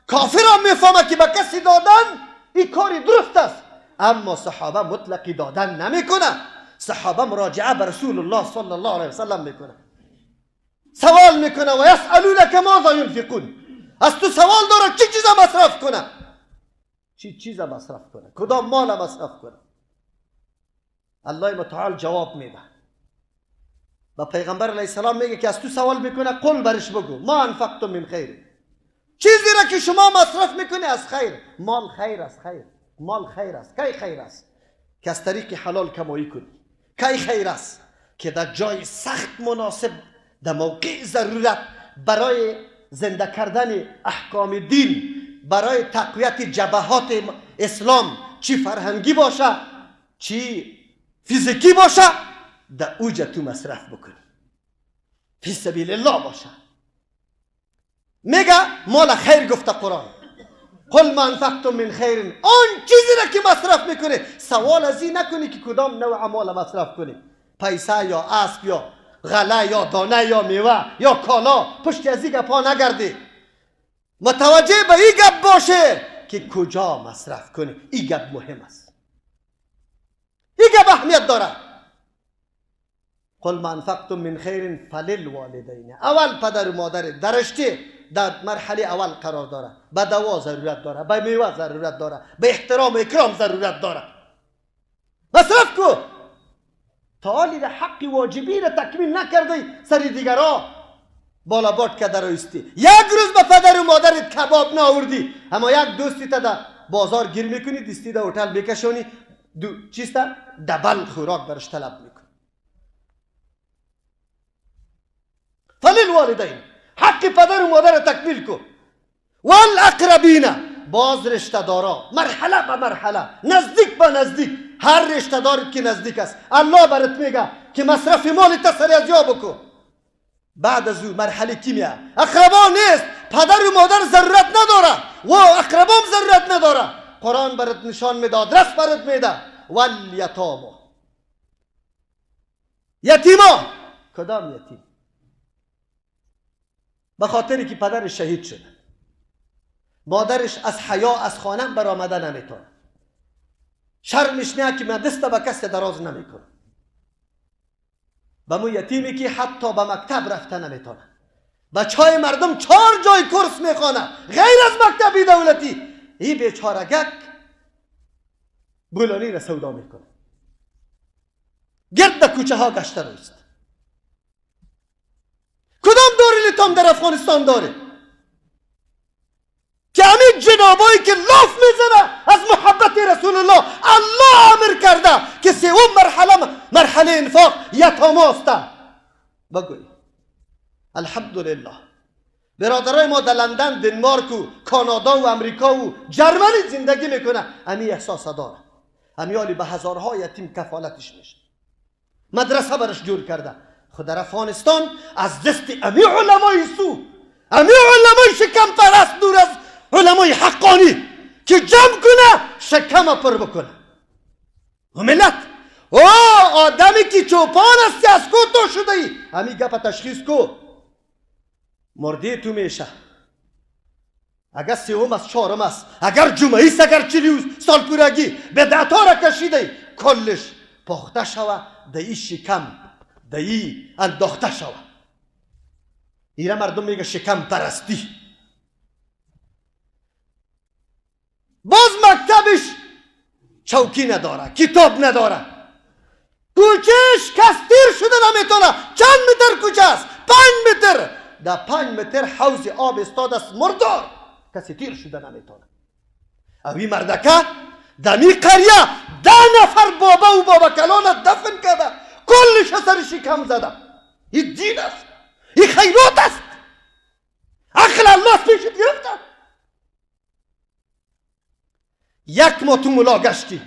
کافر هم میفهمه که به کسی دادن این کاری درست است، اما صحابه مطلقی دادن نمیکنه. صحابه مراجعه به رسول الله صلی الله علیه وسلم میکنه، سوال میکنه و یسألونک ماذا ینفقون. از تو سوال داره چی چیز مصرف کنه، چی چیز مصرف کنه، کدام مال مصرف کنه. الله متعال جواب میده و پیغمبر علیه السلام میگه که از تو سوال میکنه، قل برش بگو ما انفقتم من خیر، چیزی را که شما مصرف میکنی از خیر. مال خیر است، خیر مال خیر است. کی خیر است؟ که از طریق حلال کمایی کنی. کی خیر است؟ که در جای سخت مناسب، در موقع ضرورت، برای زنده کردن احکام دین، برای تقویت جبهات اسلام، چی فرهنگی باشه چی فیزیکی باشه، در اوج تو مصرف بکنی، فی سبیل الله باشه. میگه مال خیر گفته قرآن، قل ما انفقتم من خیر، آن چیزی را که مصرف میکنه. سوال از این نکنی که کدام نوع مال مصرف کنی، پیسه یا اسب یا غله یا دانه یا میوه یا کالا، پشت از این گپا نگردی. متوجه به این گپ باشه که کجا مصرف کنی. این گپ مهم است، این گپ اهمیت داره. قل ما انفقتم من خیر فللوالدین. اول پدر و مادر درشته در مرحله اول قرار داره. به دوا ضرورت داره، به میوه ضرورت داره، به احترام و اکرام ضرورت داره. مصرف کو تا حالی حق واجبی را تکمیل نکردی، سر دیگرا بالا باد که درایستی. یک روز به پدر و مادرت کباب نآوردی، اما یک دوستی تا در بازار گیر میکنی، دستی در هتل میکشونی، دو چیستا دبل خوراک برش طلب میکنی. فللوالدین، حق پدر و مادر تکمیل کو. والاقربین، باز رشته دارا، مرحله به مرحله، نزدیک به نزدیک، هر رشته دارت که نزدیک است الله برات میگه که مصرف مال تسری از یا بکو. بعد از او مرحله کیمیا اقربا نیست، پدر و مادر ضرورت نداره و اقربام ضرورت نداره. قرآن برات نشان میده، آدرس برات میده. والیتاما، یتیما. کدام یتیم؟ به خاطری که پدرش شهید شده، مادرش از حیا از خانه برآمده نمیتونه، شرمش نه که من دست به کس دراز نمیکنه. به مو یتیمی که حتی به مکتب رفته نمیتونه، بچهای مردم 4 جای کورس میخوانه غیر از مکتبی دولتی، این بیچارگک بولانی را سودا میکنه، گرد کوچه ها گشته روست. کدام دارالیتام در افغانستان داره که همین جنابایی که لاف میزنه از محبت رسول الله، الله امر کرده که سوم مرحله مرحله انفاق یتاما است. بگوی الحمدلله برادرای ما در لندن، دنمارک و کانادا و امریکا و جرمنی زندگی میکنه، همین احساس داره. همیالی به هزارها یتیم کفالتش میشه، مدرسه برش جور کرده. خود در افغانستان از دست امی علمای سو، امی علمای شکم پرست، دور از علمای حقانی که جمع کنه شکم پر بکنه. و ملت او آدمی که چوپان است از کو تو شده ای، همی گپ تشخیص کو مرده تو میشه. اگر سوم است، چهارم است، اگر جمعه است، اگر 40 سال پورگی بدعت ها را کشیده، کلش پخته شوه در ای شکم، در ای انداخته شوه. ایره مردم میگه شکم پرستی. باز مکتبش چوکی نداره، کتاب نداره، کوچهش کس تیر شده نمیتونه. چند متر کوچه است؟ 5 متر. در 5 متر حوض آب استاد است مردار، کسی تیر شده نمیتونه. اوی مردکه دمی قریه 10 نفر بابا و بابا کلان دفن کرده، کلش سر شکم زده. این دین است، این خیرات است. عقل الله پیشت گرفته. یک ماه تو ملا گشتی،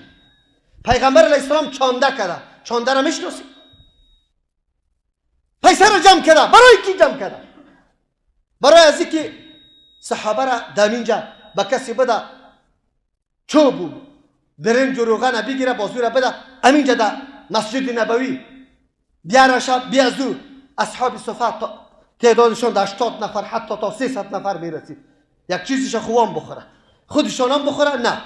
پیغمبر علیه السلام چانده کرده. چانده را میشناسی؟ پیسه را جمع کرده. برای کی جمع کرده؟ برای از اینکه صحابه را در اینجا به کسی بده چوب و برنج و روغن بگیره، بازو را بده همینجا در مسجد نبوی بیارشه. بیازو اصحاب صفه تعدادشان در 80 نفر حتی تا 300 نفر میرسید. یک چیزیش خوام بخوره، خودشان هم بخوره. نه،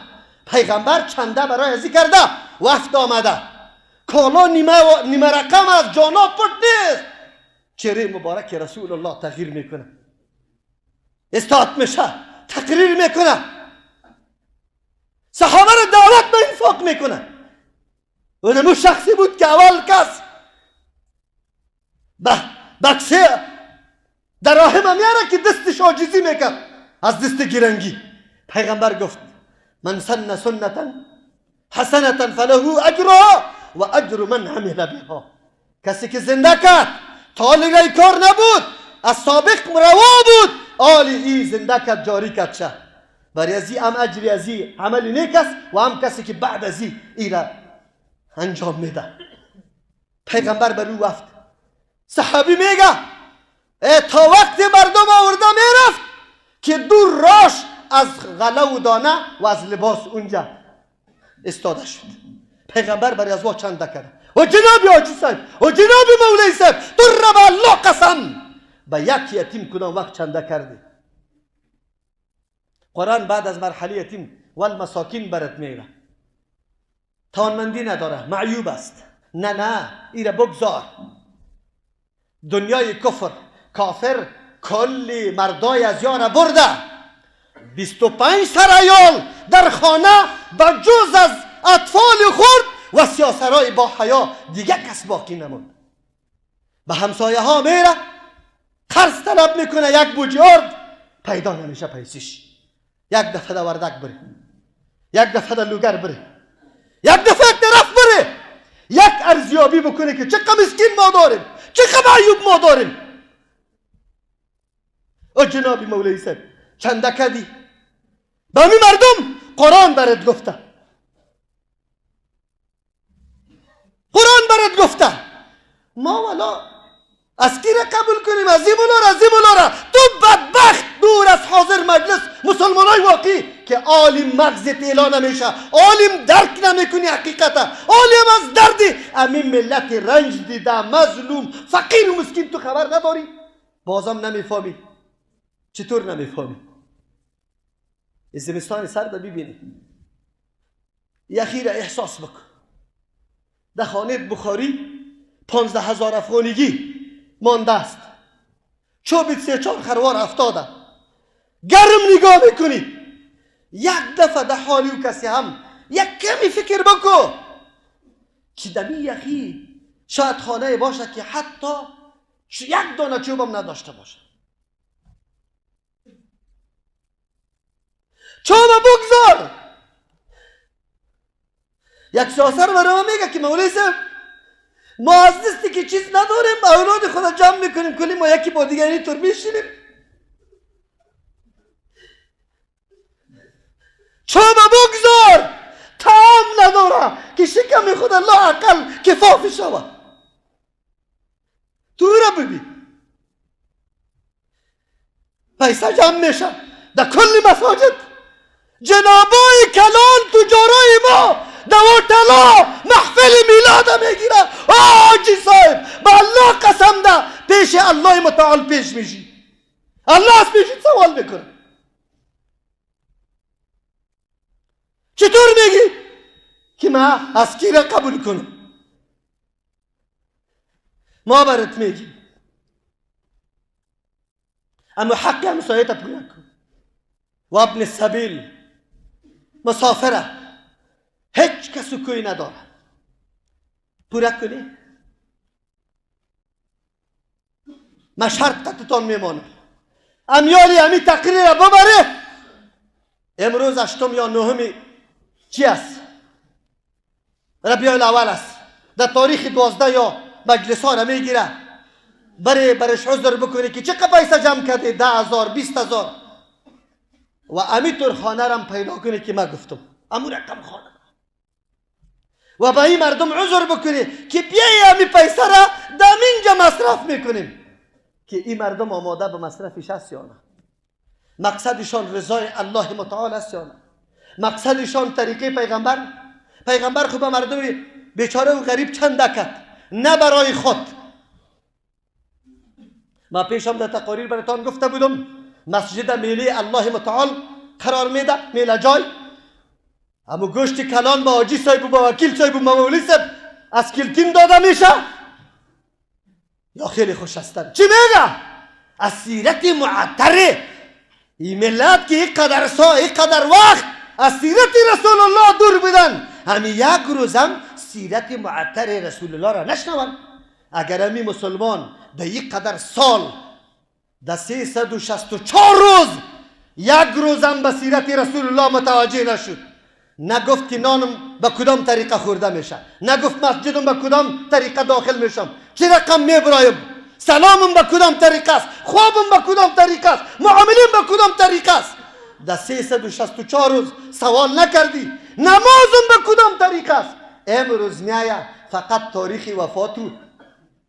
پیغمبر چنده برای ازی کرده. وقت آمده کالا نیمه رقم از جانا پت نیست. چهره مبارک رسول الله تغییر میکنه، استاد میشه، تقریر میکنه، صحابه را دعوت به انفاق میکنه. اونمو شخصی بود که اول کس بکسه دراهم میاره که دستش عاجزی میکرد از دست گرنگی. پیغمبر گفت من سن سنتا حسنة فله اجرها و اجر من عمل بها. کسی که زنده کرد تا ای کار نبود، از سابق روا بود، آلی ای زنده کرد جاری کرد شه برای ازی هم اجری ازی عملی نیک است و هم کسی که بعد ازی ای را انجام میده. پیغمبر بر او وفت صحابی میگه تا وقت مردم آورده میرفت که دور راش از غله و دانه و از لباس اونجا استاده شد. پیغمبر برای از وا چنده کرد و جناب حاجی صاحب و جناب مولوی صاحب تو را به الله قسم به یک یتیم کدام وقت چنده کردی؟ قرآن بعد از مرحله یتیم والمساکین برات میره. توانمندی نداره، معیوب است. نه نه، ایره بگذار. دنیای کفر، کافر کلی مردای از یاره برده. 25 سر عیال در خانه به جز از اطفال خرد و سیاسرای با حیا دیگه کس باقی نموند. به همسایه ها میره قرض طلب میکنه، یک بوجی آرد پیدا نمیشه پیسیش. یک دفعه در وردک بره، یک دفعه در لوگر بره، یک دفعه یک طرف بره، یک ارزیابی بکنه که چقدر مسکین ما داریم، چقدر عیوب ما داریم. او جنابی مولوی صاحب چنده کردی؟ به همین مردم قرآن برات گفته، قرآن برات گفته. ما والا از کی را قبول کنیم؟ از این مولا را، از این مولا را. تو بدبخت دور از حاضر مجلس مسلمان های واقعی که عالم مغزت اعلان نمیشه، عالم درک نمیکنی حقیقت، عالم از درد امین ملت رنج دیده، مظلوم، فقیر و مسکین تو خبر نداری، بازم نمیفهمی. چطور نمیفهمی؟ زمستان سرد ببینی، یخی را احساس بکن. در خانه بخاری 15,000 افغانیگی مانده است، چوب 3-4 خروار افتاده، گرم نگاه میکنی. یک دفعه در حالی و کسی هم یک کمی فکر بکن که دمی یخی شاید خانه باشه که حتی یک دانه چوبم نداشته باشه. چوب بگذار. یک ساسر برای ما میگه که مولوی صاحب ما از دستی که چیز نداریم، اولاد خدا جمع میکنیم، کلی ما یکی با دیگری طور میشینیم. چوب بگذار، طعام نداره که شکم خدا لااقل کفاف شود. تو را ببین، پیسه جمع میشه در کل مساجد. جنابای کلان تجارای ما در هتل‌ها محفل میلاد میگیره. حاجی صاحب به الله قسم ده، پیش الله متعال پیش میشی، الله از پیشت سوال میکنه. چطور میگی که ما از کی را قبول کنم؟ ما برات میگیم، اما حق همسایه پوره کن. و ابن السبیل مسافره، هیچ کس کوی نداره، پوره کنی. ما شرط قطعتان میمانم امیالی امی تقریر را ببره. امروز 8 یا 9 چی است؟ ربیع الاول است. در تاریخ 12 یا مجلس ها را میگیره، برش عذر بکنه که چقدر پیسه جمع کرده، 10,000 20,000، و امی طور خانه را پیدا کنه که ما گفتم امو رقم خانه، و با این مردم عذر بکنه که بیای امی پیسه را در اینجا مصرف میکنیم، که این مردم آماده به مصرفش است یا نه، مقصدشان رضای الله متعال است یا نه، مقصدشان طریقه پیغمبر. پیغمبر خود به مردم بیچاره و غریب چند کرد، نه برای خود. ما پیشم در تقاریر براتان گفته بودم مسجد میلی الله متعال قرار میده، میله جای اما گوشت کلان با حاجی صاحب و با وکیل صاحب و مولی صاحب از کلتین داده میشه. یا خیلی خوش هستن. چی میگه؟ از سیرت معطره این ملت که اینقدر سا اینقدر وقت از سیرت رسول الله دور بودن، همین یک روز هم سیرت معطر رسول الله را نشنون. اگر همی مسلمان در اینقدر سال در 364 روز یک روز هم به سیرت رسول الله متوجه نشد، نگفت که نانم به کدام طریقه خورده میشه، نگفت مسجدم به کدام طریقه داخل میشم، چه رقم میبرایم، سلامم به کدام طریقه است، خوابم به کدام طریقه است، معاملیم به کدام طریقه است. در 364 روز سوال نکردی نمازم به کدام طریقه است. امروز میایه فقط تاریخ وفات و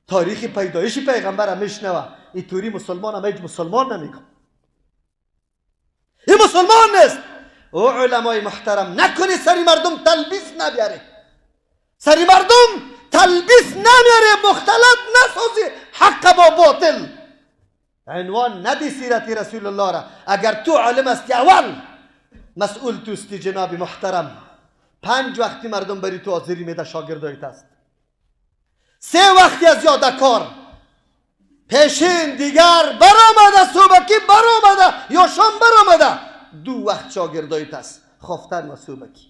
تاریخ پیدایش پیغمبر هم میشنوه. این توری مسلمان هم هیچ مسلمان نمیگم، این مسلمان نیست. او علمای محترم نکنی سری مردم تلبیس نبیاره، سری مردم تلبیس نمیاره، مختلط نسازی حق با باطل. عنوان ندی سیرت رسول الله را. اگر تو عالم استی اول مسئول توستی جناب محترم. 5 وقتی مردم بری تو حاضری میده شاگردایت است، 3 وقتی از یاد کار پیشین دیگر برآمده، صبحکی برآمده یا شام برآمده، 2 وقت شاگردایت است، خوافتن و صبحکی.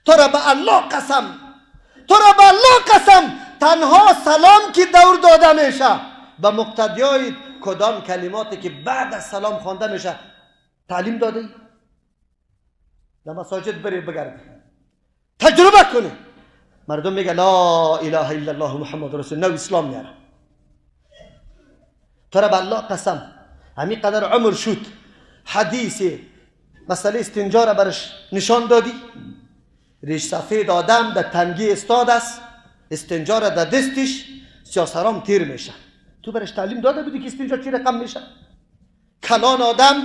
تو را به الله قسم، تو را به الله قسم، تنها سلام که دور داده میشه به مقتدیای کدام کلماتی که بعد از سلام خوانده میشه تعلیم داده ای؟ در مساجد بری بگردی تجربه کنی. مردم میگه لا اله الا الله محمد رسول الله، نو اسلام میاره. تو را به الله قسم همین قدر عمر شد حدیث مسئله استنجا را برش نشان دادی، ریش سفید آدم در تنگی استاد است، استنجا را در دستش سیاسرام تیر میشه. تو برش تعلیم داده بودی که استنجا چی رقم میشه؟ کلان آدم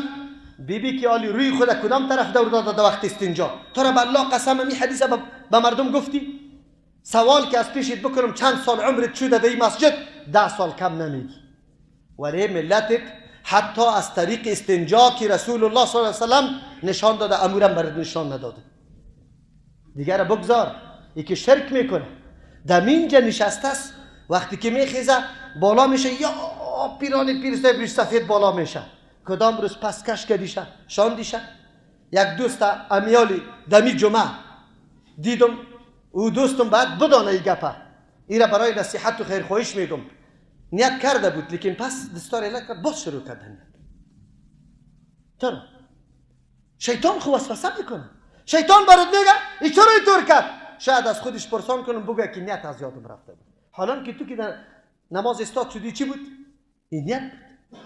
بیبی که آلی روی خود کدام طرف دور داده در وقت استنجا؟ تو را به الله قسم می حدیث به مردم گفتی؟ سوال که از پیشت بکنم چند سال عمرت شده در این مسجد، 10 سال کم نمیگی. ولی ملتت حتی از طریق استنجا که رسول الله صلی الله علیه و سلم نشان داده، امورم برات نشان نداده. دیگر بگذار یکی شرک میکنه، در اینجا نشسته است، وقتی که میخیزه بالا میشه، یا پیران پیر صاحب ریش سفید بالا میشه، کدام روز پس کش کدیشه شان دیشه. یک دوست امیالی دمی جمعه دیدم، او دوستم بعد بدانه ای گپه ایره برای نصیحت و خیرخواهیش میگم، نیت کرده بود لیکن پس دستار اله کرد، باز شروع کرده نیت. چرا؟ شیطان خو وسوسه میکنه، شیطان برات میگه ای چرا اینطور کرد؟ شاید از خودش پرسان کنم بگه که نیت از یادم رفته بود. حالا که تو که در نماز استاد شدی چی بود؟ این نیت بود.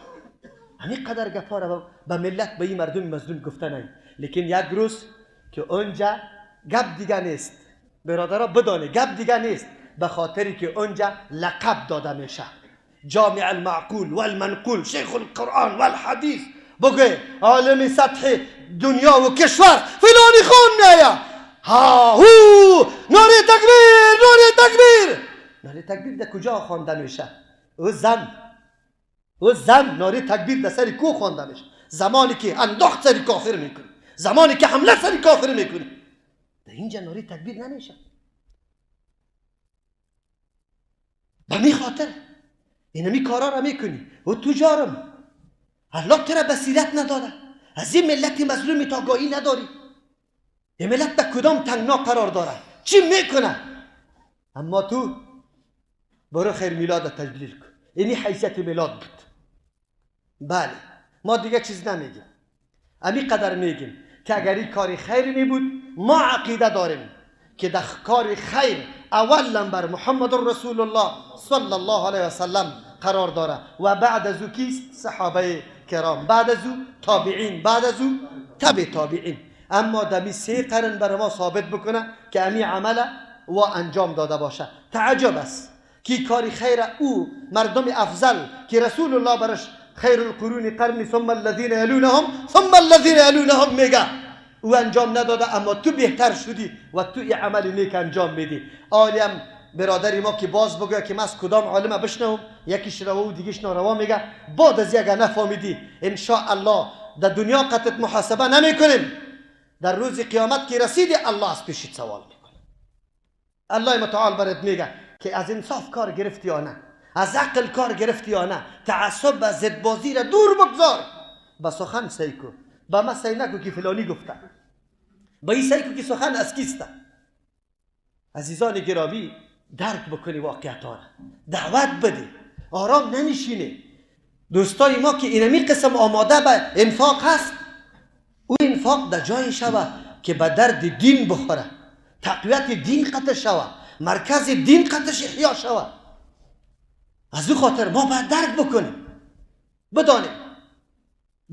همین قدر گپا را به ملت به این مردم مظلوم گفته نه. لیکن یک روز که اونجا گپ دیگه نیست، برادرها بدانه گپ دیگه نیست، به خاطری که اونجا لقب داده میشه، جامع المعقول والمنقول، شیخ القرآن والحدیث، بگه عالم سطح دنیا و کشور فلانی خون میآید، ها هو ناره تکبیر، ناره تکبیر. ناره تکبیر در کجا خوانده میشه؟ او زن، او زن ناره تکبیر در سر کو خوانده میشه؟ زمانی که انداخت سر کافر میکنی، زمانی که حمله سر کافر میکنی، در اینجا ناره تکبیر نمیشه. به می خاطر اینمی کارا را میکنی و تجارم الله تو را بصیرت نداده، از این ملت مظلوم تا آگاهی نداری، این ملت به کدام تنگنا قرار داره، چی میکنه؟ اما تو برو خیر میلاد تجلیل کن. اینی حیثیت میلاد بود. بله ما دیگه چیز نمیگیم، امی قدر میگیم که اگر این کار خیر می بود، ما عقیده داریم که در کار خیر اول نمبر محمد رسول الله صلی الله علیه و سلم قرار داره و بعد از او کیست؟ صحابه کرام، بعد از او تابعین، بعد از او تبع تابعین. اما دمی 3 قرن بر ما ثابت بکنه که امی عمل و انجام داده باشه. تعجب است که کاری خیر او مردم افضل که رسول الله برش خیر القرون قرن ثم الذین یلونهم ثم الذین یلونهم میگه، او انجام نداده، اما تو بهتر شدی و تو این عمل نیک انجام میدی. عالم برادری ما که باز بگه که من از کدام عالم بشنوم، یکیش روا و دیگیش ناروا میگه، بعد از اگه نفهمیدی ان شاء الله در دنیا قطعت محاسبه نمیکنیم، در روز قیامت که رسیدی الله از پیشت سوال میکنه. الله متعال برات میگه که از انصاف کار گرفتی یا نه، از عقل کار گرفتی یا نه، تعصب و ضدبازی را دور بگذار، به سخن سعی کن، به ما سعی نکن که فلانی گفته، به این سعی کن که سخن از کیسته. عزیزان گرامی درک بکنی واقعیت ها را، دعوت بدی، آرام ننشینی. دوستای ما که اینمی قسم آماده به انفاق هست، او انفاق در جای شوه که به درد دین بخوره، تقویت دین قطع شوه، مرکز دین قطعش احیا شوه. از او خاطر ما باید درک بکنیم، بدانیم.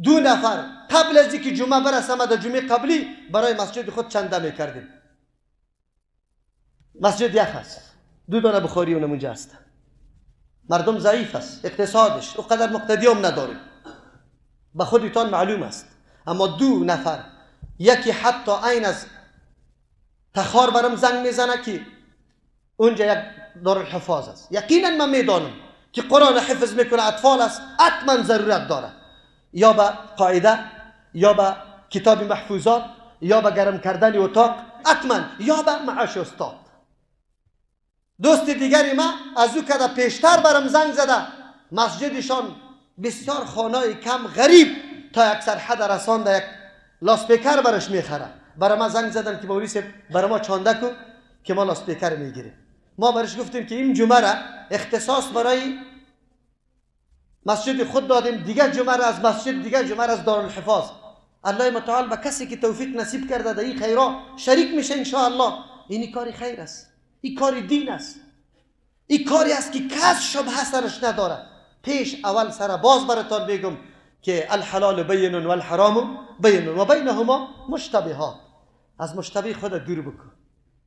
2 نفر قبل از اینکه جمعه برسم در جمعه قبلی برای مسجد خود چنده میکردیم. مسجد یخ است، 2 دانه بخاری اونم اونجا هست. مردم ضعیف است، اقتصادش او قدر مقتدی هم نداریم، به خودتان معلوم است. اما 2 نفر، یکی حتی عین از تخار برام زنگ میزنه که اونجا یک دارالحفاظ است، یقینا من میدانم که قرآن حفظ میکنه، اطفال است، حتما ضرورت داره یا به قاعده یا به کتاب محفوظات یا به گرم کردن اتاق، حتما یا به معاش استاد. دوست دیگری ما از او که پیشتر برام زنگ زده، مسجدشان بسیار خانه کم غریب تا یک سرحد رسانده، یک لاسپیکر برش میخره. برای ما زنگ زدن که مولوی صاحب برای ما چانده کو که ما لاسپیکر میگیریم. ما برش گفتیم که این جمعه را اختصاص برای مسجد خود دادیم، دیگه جمعه را از مسجد، دیگه جمعه را از دارالحفاظ. الله متعال به کسی که توفیق نصیب کرده در این خیرا شریک میشه ان شاء الله. این کار خیر است، این کار دین است، این کاری است که کس شبهه سرش نداره. پیش اول سر باز براتان بگم که الحلال بین و الحرام بین و بینهما مشتبهات. از مشتبه خود دور بکن،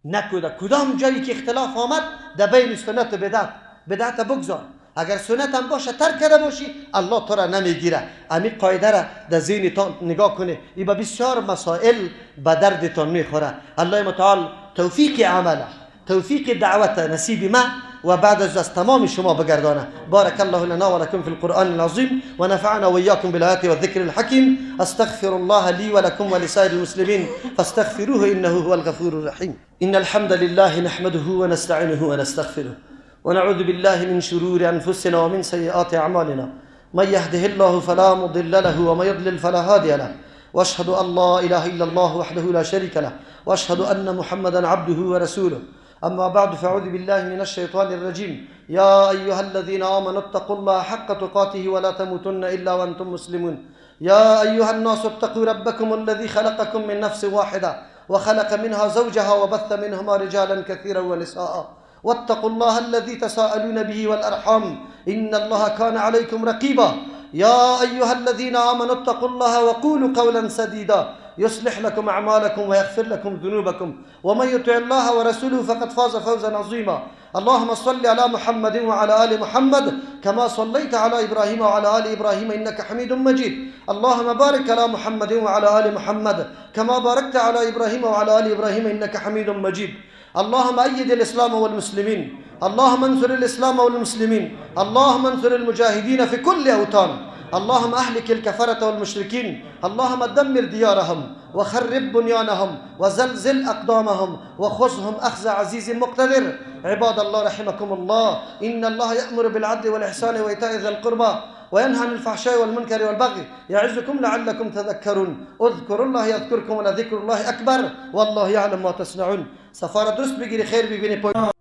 نکو در کدام جایی که اختلاف آمد در بین سنت و بدعت بدعت بگذار. اگر سنت هم باشه ترک کرده باشی الله تو را نمیگیره. امی قاعده را در ذهنتان نگاه کنه، ای با بسیار مسائل به دردتان میخوره. الله متعال توفیق عمله، توفیق دعوت نصیب ما و بعد از تمام شما بگردانه. بارك الله لنا ولكم في القرآن العظيم ونفعنا وإياكم بالآيات والذكر الحكيم. أستغفر الله لي ولكم ولسائر المسلمين فاستغفروه إنه هو الغفور الرحيم. إن الحمد لله نحمده ونستعينه ونستغفره ونعوذ بالله من شرور أنفسنا ومن سيئات أعمالنا. من يهده الله فلا مضل له ومن يضلل فلا هادي له. وأشهد أن لا إله إلا الله وحده لا شريك له وأشهد أن محمدا عبده ورسوله. أما بعد، فأعوذ بالله من الشيطان الرجيم. يا أيها الذين آمنوا اتقوا الله حق تقاته ولا تموتن إلا وأنتم مسلمون. يا أيها الناس اتقوا ربكم الذي خلقكم من نفس واحدة وخلق منها زوجها وبث منهما رجالا كثيرا ونساء واتقوا الله الذي تساءلون به والأرحام إن الله كان عليكم رقيبا. يا أيها الذين آمنوا اتقوا الله وقولوا قولا سديدا يصلح لكم أعمالكم ويغفر لكم ذنوبكم ومن يطع الله ورسوله فقد فاز فوزا عظيما. اللهم صل على محمد وعلى آل محمد كما صليت على إبراهيم وعلى آل إبراهيم إنك حميد مجيد. اللهم بارك على محمد وعلى آل محمد كما باركت على إبراهيم وعلى آل إبراهيم إنك حميد مجيد. اللهم أيد الإسلام والمسلمين، اللهم انصر الإسلام والمسلمين، اللهم انصر المجاهدين في كل أوطان، اللهم أهلك الكفرة والمشركين، اللهم دمر ديارهم وخرب بنيانهم وزلزل أقدامهم وخذهم أخذ عزيز مقتدر. عباد الله رحمكم الله، إن الله يأمر بالعدل والإحسان وإيتاء ذي القربى وينهى عن الفحشاء والمنكر والبغي يعظكم لعلكم تذكرون. اذكروا الله يذكركم ولذكر الله أكبر والله يعلم ما تصنعون. سفارة درست بگیری خیر ببینی.